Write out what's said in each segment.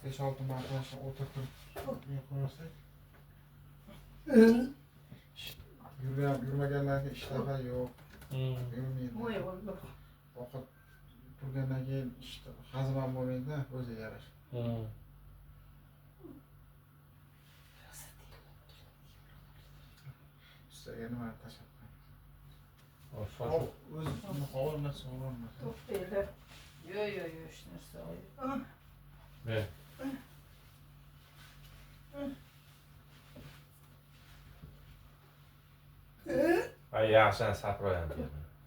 Besh olti marta shu o'tirib qo'ysak. Yurmaganlarga ishtaha yo'q. Yurmaydi. Ovqat turgandan keyin hazm ham bo'lmaydi, o'ziga yarasha. Ustiga nimani tashlab qo'ying. O'zi olmasa olmasa. To'xtanglar. Yo'q, yo'q, yo'q, hech narsa yo'q. Ber. Ay, yaxshi saproyam.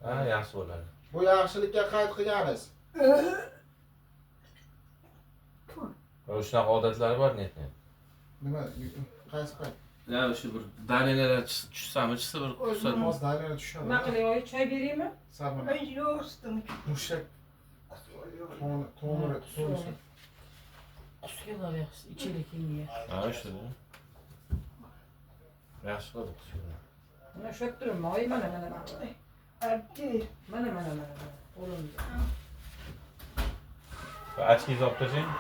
Ha, yaxshi bo'ladi. Bu yaxshilikka qayd qilganiz. Shunaqa odatlari bor, net-net. Nima? Qaysi qayd? Ya o'sha bir dalilalar tushsami, chiqsa bir qusadi. Hozir dalillar tushadi. Nima qiling, oyi, choy beraymi? Sabr. Yo'qdim. Mushak to'miri to'miri. Qusganlar yaxshi, ichaylik keyin. Ha, o'sha. Yaxshi qildi qusganlar. Mana ushlab turibman, oyi, mana mana mana. Abdi. Mana mana mana mana. Qo'limda. Ochkingizni olib tashlang.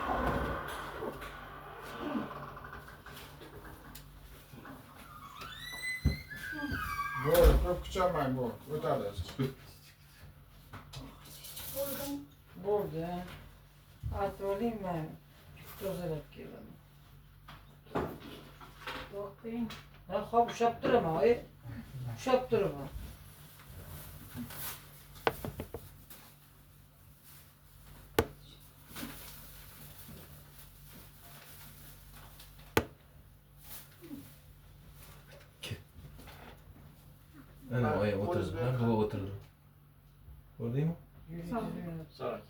Bo'ldi, ko'p kuchanmang, bo'ldi. O'tadi. Bo'ldi. Atib oling, men tozalab kelaman. To'xtang. Ha, xo'p, ushlab turaman, oyi. Ushlab turaman. Ana oyi o'tirdi, bu o'tirdi. Ko'rdingmi? So'rak.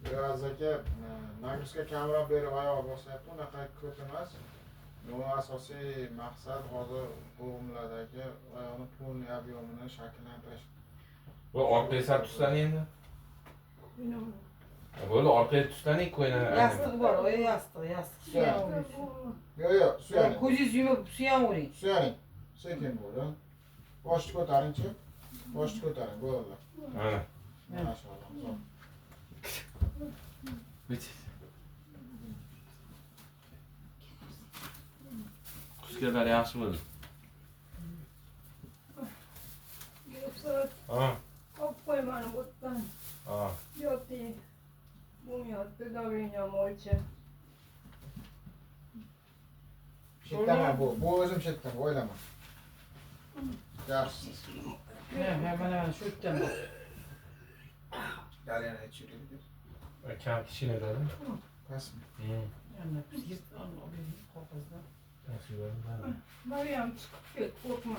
Biraz aka nagruska kamroq berib oyoq bosyapti, unaqa ko'p emas. Bu asosiy maqsad hozir bo'g'imlardagi oyoqni polniy объемini shakllantirish. Bu orqaga sal tuslaning endi. Bo'ldi, orqaga tuslaning, ko'ynani. Yostiq bor, oyi, yostiq, yostiq. Suyanavering. Yo'q, yo'q, suyaning. Ko'zingizni yumib suyanavering. Suyaning. Sekin bo'ldi. Boshni ko'taringchi. Boshni ko'taring, bo'ldi. Mana. Mashalloh. Qusganlar yaxshi bo'ldi. Ha. Olib qo'y mani bu yerdan. Ha. Yoting. Bo'lmayapti, давлением o'lcha. Chetdaman bu. Bu o'zim chetdan, o'ylama. Yaxshi. Ha, mana mana shu yerdan. Dalini aytib. Kam kichkina dedi. Pastmi? Ana, yirtib olib qog'ozdan. Maryam chiqib ket, qo'rqma.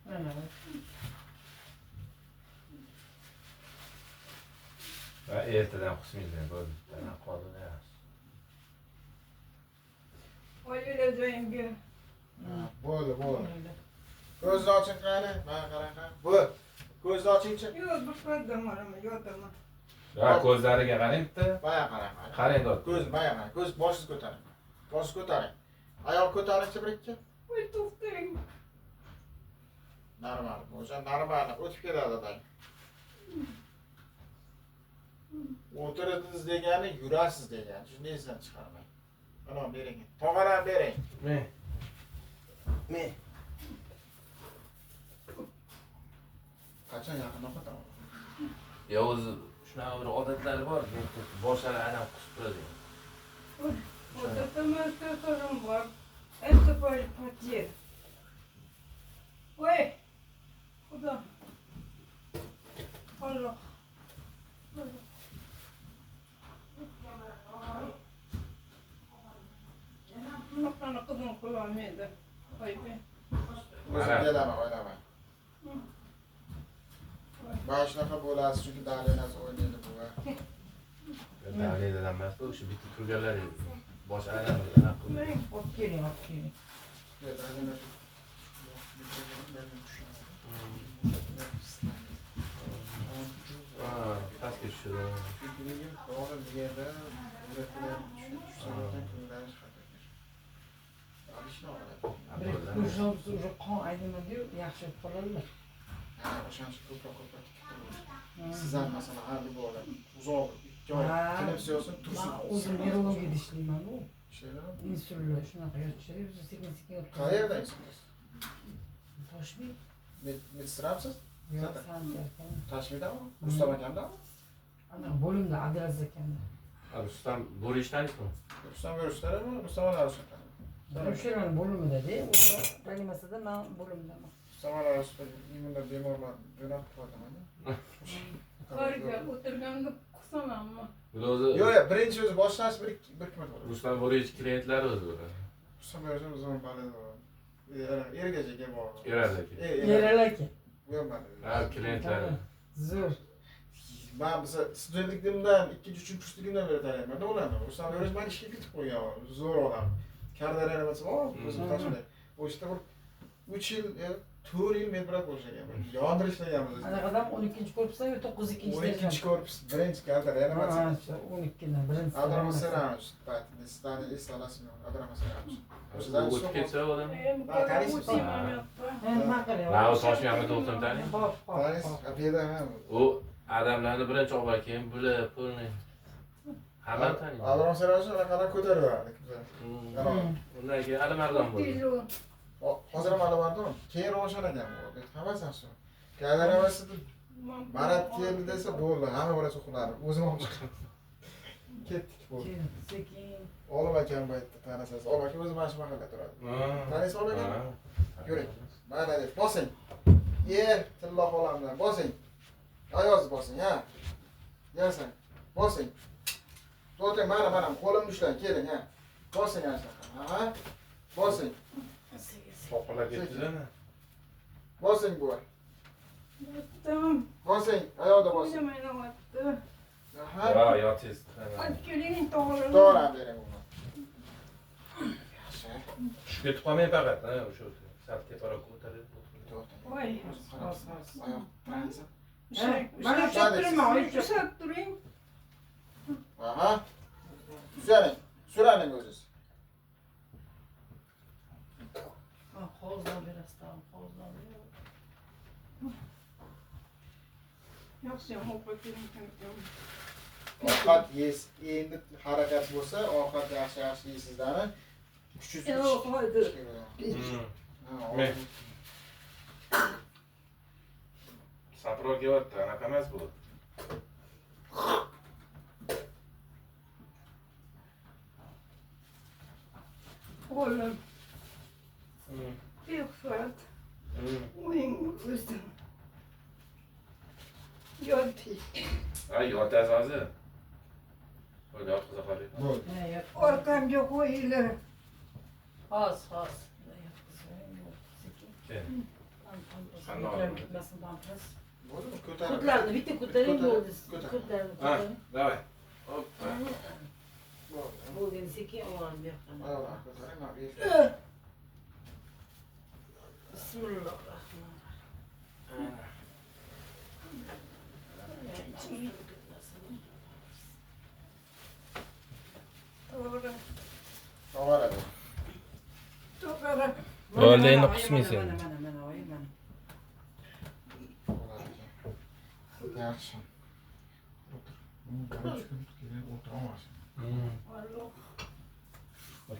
Mana. Va ertadan qusmaydi, bo'ldi. Tana qoldi, yaxshi. Oylar joyimga. Bo'ldi, bo'ldi. Ko'zni oching qani, mana qarang, qani. Bo'ldi. Ko'zni ochingchi. Yo'q, bir paytda maraman, yotaman. Ha, ko'zlariga qarang bitta. Baya qarang. Qarang dod. Ko'z, baya qarang. Ko'z boshingizni ko'taring. Boshingizni ko'taring. Oyoq ko'taringchi bir ikki. Voy, to'xtang. Normal, o'sha normal o'tib keladi adang. O'tirdingiz degani yurasiz degani. Shuni esdan chiqarmang. Mana bering. Tog'aram bering. Men. Men. Qachon yaqin o'qitaman? Ya o'zi shunaqa bir odatlari bor, boshlari aylanib qusib turadi. Вот это моя bor. Это потеря. Voy! Xudo. Alloh. Bunaqani qizim qilolmaydi. Voy be. O'zim kelaman, o'ylamang. Mana shunaqa bo'lasiz, chunki dalinasi o'ynaydi bu. Dalinadan emas, o'sha bitta turganlar bosh aylanib anaqa qildi. Olib keling, olib keling. Yerda tushsa Bir уже qon aylanadi-yu, yaxshi bo'lib qoladilar. Ha, o'shancha ko'proq tikib turadi. Siz ham masalan har bir bola uzoq 2 oy tinib yotsin, tursin. O'zim neurologiyada ishlayman-u. Ishlayman. Insulin shunaqa yotishadi, biz sekin-sekin o'tkazamiz. Qayerda insulin? Toshmi? Medsestramiz? Yo'q, Toshmidami? Rustam akamdami? Ana bo'limda Abdulaziz akamda. Rustam Bo'rish taniysan? Rustam Bo'rishlarmi? Rustam Arasov. O'shalarning bo'limida-da, o'sha reanimatsiyada men bo'limdaman. Rustam Arasov imunda bemorlar jo'natib qo'yadi. Qarga o'tirganda qusamanmi? O'zi Yo'q, yo'q, birinchi o'zi boshlash bir ikki marta bo'ladi. Rustam Bo'rish klientlari o'zi bo'ladi. Rustam Bo'rish o'zim balada. Ergash aka bor. Erali aka. Erali aka. Ha, klientlari. Zo'r. Men biza studentligimdan, 2-3-kursligimdan beri taniyman-da ularni. Rustam Bo'rish meni ishga kiritib qo'ygan, zo'r odam. Karda reanimatsiya bor, o'zim tashqari. O'shda bir 3 yil, 4 yil medbrat bo'lishgan. Yondir ishlaganmiz. Anaqadan 12-korpusdan yo 9-2 12-korpus, birinchi karda reanimatsiya. Ha, 12dan birinchi. Abdurahmon paytida eslalasmi? Abdurahmon O'shadan o'tib ketsa odam. Ha, taniysiz. Nima qilyapti? Ha, u Toshkentda doktorni taniyman. Hop, hop. Taniysiz, bu ham. U odamlarni birinchi olib keyin bular pulni hamma taniydi. Abdurahmon Serovich anaqadan ko'taraveradi. Undan keyin alimardon bo'ldi. Hozir ham alimardon, keyin Ravshan akam bo'ldi. Hammasi yaxshi. Kadarabasida Marat keldi desa bo'ldi, hamma bolasi uxladi. O'zim olib chiqdim. Ketdik bo'ldi. Sekin. Olim akam bu yerda tanasasiz. Olim aka o'zi mana shu mahallada turadi. Taniysiz Olim akam? Yuring. Mana deb bosing. Tillo xolamdan bosing. Ayoz bosing, ha. Yersan. Bosing. To'xtang, mana mana qo'limni ushlang, keling, ha. Bosing ana shunaqa. Ha. Bosing. Topilib ketdimi? Bosing buva. Bosdim. Bosing, oyoqda bosing. Aha. Ha, yotingiz. Hadi keling, to'g'ri. To'g'ri bering uni. Yaxshi. Tushib ketib qolmang faqat, ha, o'sha sal teparoq ko'tarib o'tiring. Voy, Oyoq transa. Mana ushlab turaman, ushlab turing. Aha. Suring, suraning o'zingiz. Qog'ozdan berasiz, qog'ozdan. Yaxshi, o'qib keling. Ovqat yeysiz, endi harakat bo'lsa, ovqat yaxshi-yaxshi yeysizlarmi? Kuchingiz yo'q, qo'ydi. Men Sapro kelyapti, anaqa emas bu. Qo'lim. Yo'q, o'ying o'zim. Yotdik. Ay, yotasiz hozir. Bo'ldi, yotqiza qoling. Bo'ldi. Orqamga qo'yinglar. Hozir, hozir. Keyin. Ketmasin pampers. Bo'ldimi? Ko'tarib. Ko'tlarni bitta ko'taring bo'ldi. Ko'tlarni ko'taring. Давай. Hoppa. Bo'ldi, endi sekin olaman bu yoqdan. Oyoqlarni ko'taring, mana bu yerga. Bismillahirrohmanirrohim. To'g'ri. To'g'ri. To'g'ri. Bo'ldi, endi qusmaysan. Mana, mana, mana, oy, mana. Yaxshi. O'tir. Birinchi kun keyin o'tira olmasin.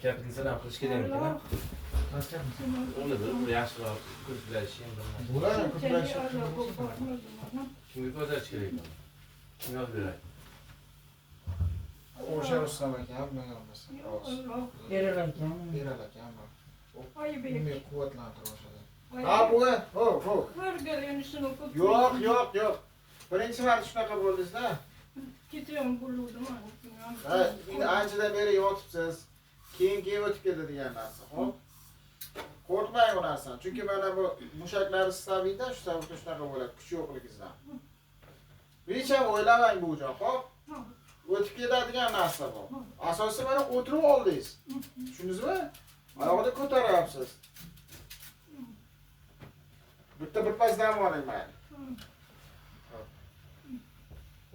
Kapitalni ham qilish kerak ekan. Uni bir yaxshiroq ko'zlash ham bilmayman. Bo'ladi, ko'zlash. Kimga ko'zlash kerak? Kim yozib beradi? O'sha Rustam akam nima bo'lsa. Berar akam. Berar akam. Unga quvvatlantirib o'shada. Ha, buva, ho, ho. Yo'q, yo'q, yo'q. Birinchi marta shunaqa bo'ldingiz-da. Ketayam bo'ldim. Ha, endi anchadan beri yotibsiz. Keyin o'tib ketadi degan narsa, xo'p? Qo'rqmang bu narsadan. Chunki mana bu mushaklar sababida shu sababli shunaqa bo'ladi, kuch yo'qligingizdan. Hech ham o'ylamang bu joy, xo'p? O'tib ketadigan narsa bu. Asosiysi mana o'tirib oldingiz. Tushundingizmi? Oyog'ida ko'taryapsiz. Bitta birpas dam oling mayli.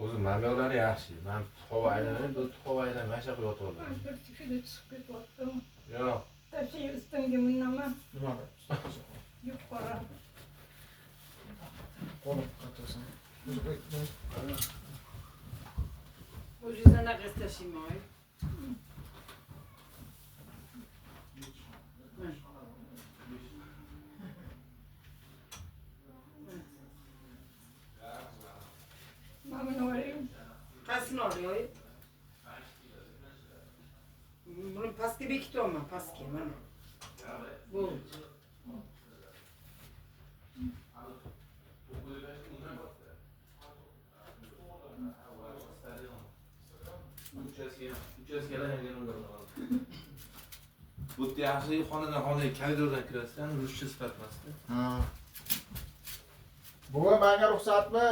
O'zi mamyoqlari yaxshi. Men tuxova aylanib, bu tuxova aylanib, mana shu yoqqa yotib oldim. Bir tushida chiqib ketyaptim. Yo'q. Tashay ustimga minaman. Nimani? Yuqori. Qo'lim qatlasin. O'zingiz anaqa tashlayman oyi. Mana buni olayim. Qaysini oling oyi? Buni pastga bekityapman, pastga mana. Bo'ldi. Bu yaxshi xonadan xonaga koridordan kirasiz, ruscha sifat emasda. Ha. Buvi menga ruxsatmi?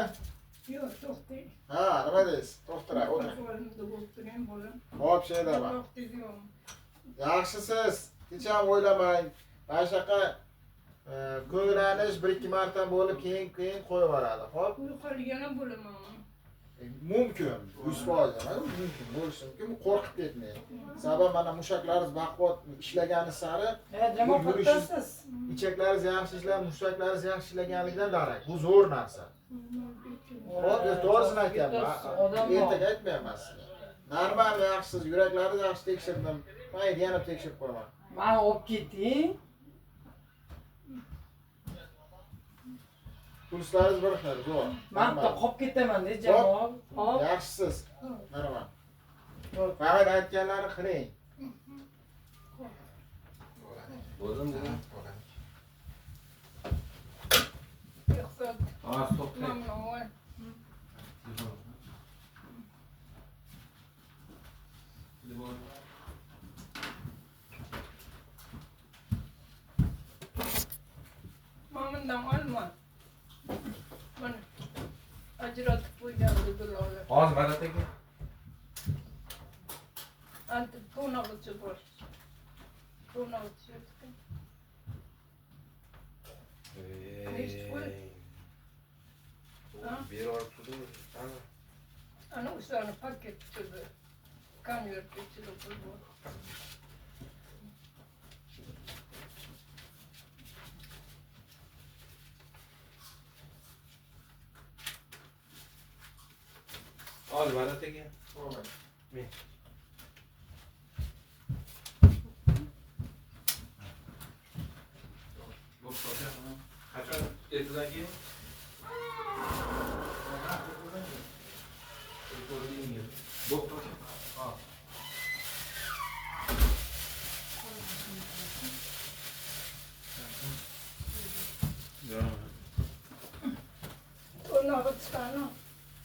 Yo'q, to'xtang. Ha, nima deysiz? To'xtiray, o'tiring. Qo'limda bo'lib turgan bolam. Xo'p, sheydaman. Yaxshisiz. Hech ham o'ylamang. Mana shunaqa ko'nglanish bir ikki marta bo'lib, keyin qo'yib yuboradi. Xo'p? Yo'qolgan ham bo'laman. Mumkin, 100% emas, mumkin bo'lishi mumkin. Qo'rqib ketmang. Sabab mana mushaklaringiz baquvvat ishlagani sari Nima qilasiz? Ichaklaringiz yaxshi ishlab, mushaklaringiz yaxshi ishlaganligidan darak. Bu zo'r narsa. Xo'p, to'g'risini aytyapman. Ertaga aytmayapman sizga. Normal yaxshisiz, yuraklaringiz yaxshi tekshirdim. Men yana tekshirib qo'yaman. Mana olib keting. Pulslaringiz bir xil, zo'r. Men bitta qolib ketaman-da, Jamol. Hop. Yaxshisiz. Normal. Faqat aytganlarini qiling. Bo'ldimi? Ruxsat. Ha, to'xtang. Mana Telefon. Bundan olma. Mana ajratib qo'ygandi Dilola. Hozir Marat aka. Anti to'nog'icha bor. To'nog'icha. Nechta pul? Berib olib turdim. Ana o'shalarni paket ichida, konvert ichida pul bor. Hozir Marat aka. Men. Qachon ertadan keyin? To'nog'i chiqani.